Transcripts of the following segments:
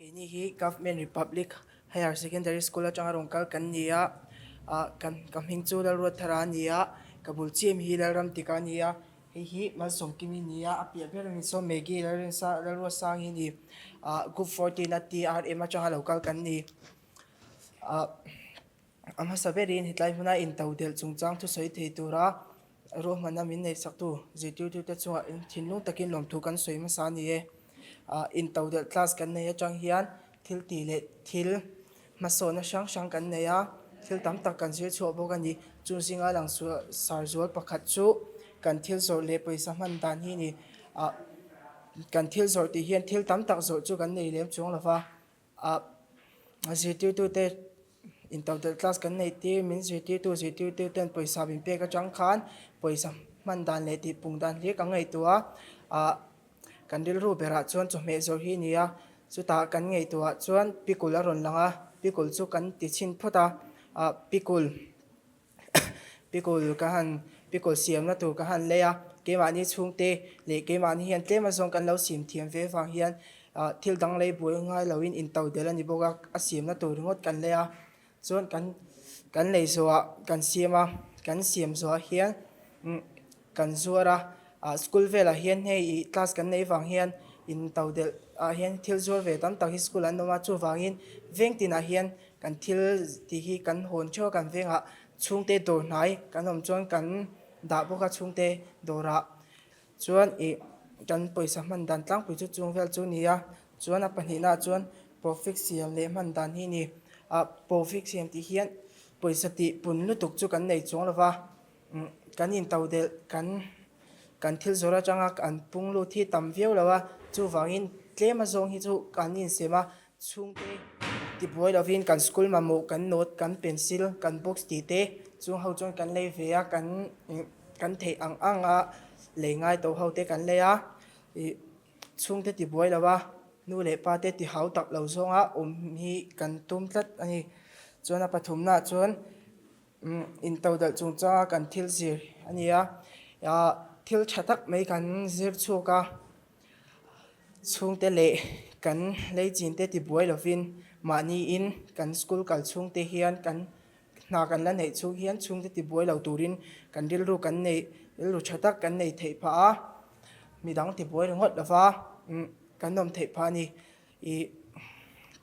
Keini hi Government Republic Higher Secondary School atanga rawn kal kan ni a, ah kan ka hming chu Lalruatthara a ni a, ka bul chiah mi hi Lalramtika a ni a, hei hi Malsawmkimi a ni a, a piah ber ami saw Maggie Lalrinsa Lalruatsangi a ni, ah Group 14 a TRM atanga lo kal kan ni, ah. A hmasa berin hetlai hmuna intodelh chungchang thusawi thei tura ruahmanna min neihsaktu zirtirtute chungah thinlung takin lawmthu kan sawi hmasa a ni e. Intodelh class kan nei atang hian thil tih leh thil hmasawnna hrang hrang kan nei a, thil tam tak kan zir chhuah bawk a ni. Chung zinga lang sar zual pakhat chu kan thil zawrh leh pawisa hman dan hi a ni. Kan thil zawrh tih hian thil tam tak zawrh chu kan nei lem chuang lo va. Ah zirtirtute intodelh class kan neih tir min zirtirtu zirtirtu ten pawisa min pek atang khan pawisa hman dan leh tih pung dan hlir kan ngaihtuah a ah kan rilru berah chuan chawhmeh zawrh hi a ni a chutah kan ngaihtuah chuan pikul a rawn lang a pikul chu kan ti chhin phawt a ah pikul. Pickle ka han pickle siamna tur ka han lei a, keimahni chhungte leh keimahni hian tlem azawng kan lo siam thiam ve avang hian ah thil dang lei buai ngai loin in to del a ni bawk a, a siamna tur ringawt kan lei a, chuan kan kan lei zawhah kan siam a, kan siam zawhah hian umm kan zuar a, ah school velah hian hei ih class kan neih vang hian in to delh ah hian thil zuar ve tam tak hi school an awm a, chuvangin veng tinah hian Kan thil tih hi kan hawn theuh a kan vengah chhungte dawr hnai kan awm chuan kan dah bawk a chhungte dawrah chuan ih kan pawisa hman dan tlangpui chu chung vel chu a ni a chuan a pahnihna ah chuan profit siam leh hman dan hi a ni ah profit siam tih hian pawisa tih pun lutuk chu kan nei chuang lo va umm kan intodelh kan kan thil zawrh atanga kan pung lut hi tam viau lo a chuvangin tlem a zawng hi chu kan insem a. Chhungte tibuai lovin kan school mamawh kan note kan pencil kan box tih te chung ho chuan kan lei ve a kan kan theih ang ang a lei ngai tawh ho te kan lei a ih chhungte tibuai lo a nu leh pa te ti hau tak lo zawnga awm hi kan tum tlat a ni chuan a pathumna ah chuan umm intodelh chungchanga kan thil zir a ni a ah thil tha tak mai kan zir chhuak a. Chhungte leh kan leichin te tibuai lovin mahniin kan school kal chhungte hian kan hna kan la neih chhung hian chhungte tibuai lo turin kan rilru kan neih rilru tha tak kan nei theih phah a, midang tibuai ringawt lova kan awm theih phah a ni. Ih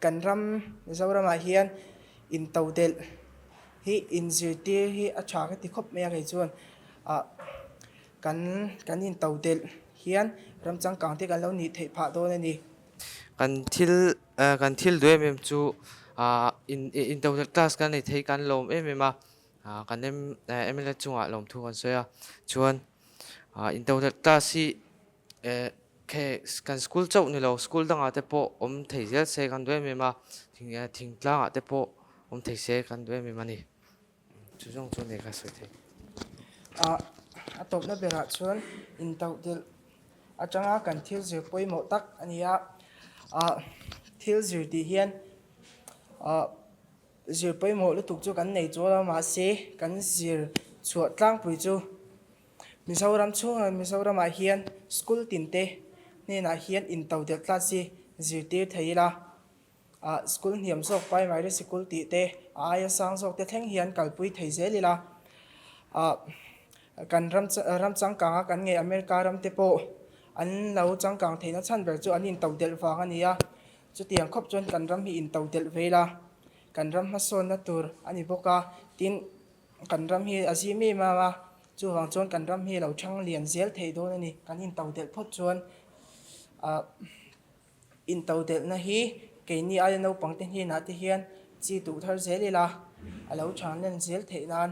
kan ram Mizoramah hian intodelh hi inzirtir hi a tha ka ti khawp mai a kei chuan ah kan kan intodelh hian ram changkang te kan lo nih theih phah dawn a ni. Kan thil eh kan thil duh em em chu ah in intodelh class kan nei thei kan lawm em em a ah kan em eh mla chungah lawmthu kan sawi a chuan ah intodelh class hi Eh khe kan school chauh ni lo school dangah te pawh awm thei zel se kan duh em em a thingtlangah te pawh awm thei se kan duh em em a ni chu zawng chu a ni ka sawi thei. Ah a tawpna berah chuan intodelh atanga kan thil zir pawimawh tak a ni a, ah thil zir tih hian ah zir pawimawh lutuk chu kan nei chual a mahse kan zir chhuah tlangpui chu. Mizoram chhungah Mizoramah hian school tinte hnenah hian intodelh class hi zirtir thei ila, ah school hniam zawk primary sikul tih te a aia sang zawk te thleng hian kalpui thei zel ila, ah kan ram ram changkanga kan ngei America ram te pawh an lo changkang theihna chhan ber chu an intodelh vang a ni a, chutiang khawp chuan kan ram hi intodelh ve ila kan ram hmasawnna tur a ni bawk a, tin. Kan ram hi a zim em em a, chuvang chuan kan ram hi a lo thang lian zel thei dawn a ni. Kan intodelh phawt chuan ah intodelhna hi keini aia naupangte hnenah te hian chi duh thar zel ila a lo thang len zel theih nan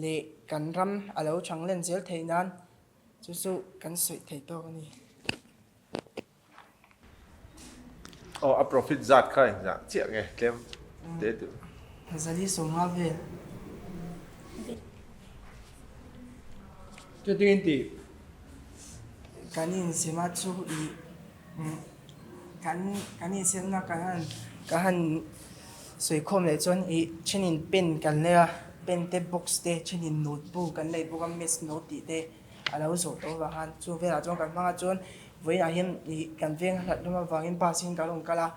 leh kan ram a lo thang len zel theih nan chu chu kan sawi thei tawk a ni. Aw a profit zat kha engzah chiah nge tlem te duh. Zali sawmnga vel. Chutin tih. Kan insema chu ih kan kan insemna kan han ka han sawikhawm leh chuan ih thenin pen kan lei a pen te box te thenin notebook kan lei bawk a maths note tih te. A lo zawh tawh avang khan chu velah chuan kan hmang a chuan vawiinah hian ih kan veng a hlat hlawm avangin bus in kan rawn kal a.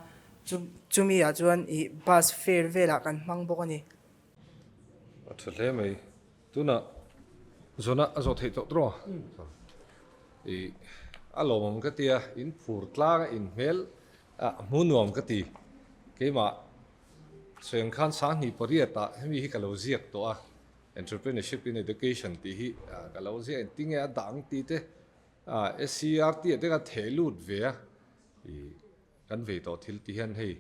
Chu chumi ah chuan ih bus fare velah kan hmang bawk a ni. A tha hle mai. Tunah zawna a zawh theih tawh tawh a. Ih a lawmawm ka ti a, in phur tlang a in hmel a hmu nuam ka ti. Keimah sawi ang khan sanghnih pariat ah hemi hi ka lo ziak tawh a, Entrepreneurship in Education tih hi ka lo ziak engtin nge a dah ang tih te SCERT ah te kha theh lut ve a. Ih kan vei tawh thil ti hian hei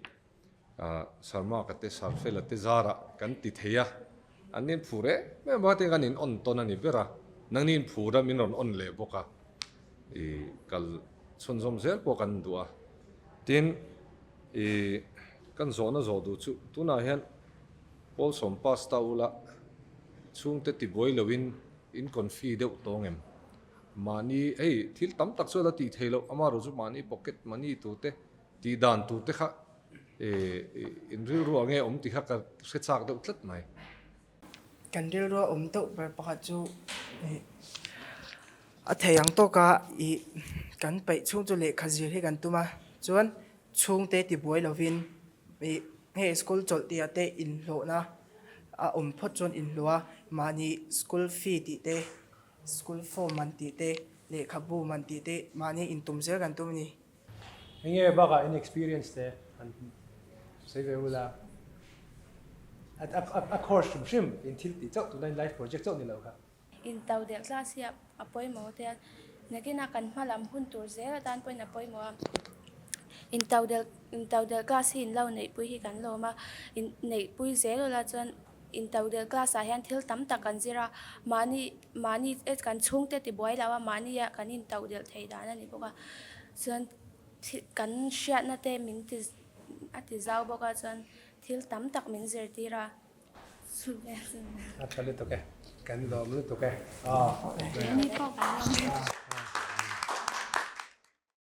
Sarmaka te Sarfela te zarah kan ti thei a, an in phur em em a, tin kan in on tawn a ni ber a, nangni in phur a min rawn on leh bawk a, ih kal chhunzawm zel pawh kan duh a, tin ih kan zawhna zawh duh chu tunah hian Pawlsawm pass ta ula chhungte tibuai loin in confi deuh tawng em? Mahni, hei thil tam tak chu a la tih theih loh, amaherawh chu mahni pocket money tur te, tih dan tur te kha in rilru ah nge awm tih kha ka hre chak deuh tlat mai. Kan rilru a awm deuh ber pakhat chu a thei ang tawka ih kan peih chhung chu lehkha zir hi kan tum a, chuan chhungte tibuai lovin ih hei school chawlh tih ah te inhlawhna a awm phawt chuan inhlawh a, mahni school fee tih te School form an tih te, lehkhabu man tih te mahni intum zel kan tum a ni. Enge bakah in experience te han sawi ve ula. A course hrim hrim in thil tih chauh tuna in life project chauh ni lo kha. Intodelh class hi a pawimawh te a, nakinah kan hma lam hun tur zel atan pawhin a pawimawh a. Intodelh intodelh class hi in lo neihpui hi kan lawm a, in neihpui zel ula chuan Intodelh class ah hian thil tam tak kan zir a, mahni mahni kan chhungte tibuai lo a, mahni ah kan intodelh thei dan a ni bawk a, chuan kan hriatna te min ti a ti zau bawk a, chuan thil tam tak min zirtir a. A tha lutuk e, kan lawm lutuk e. Keini pawh kan lawm.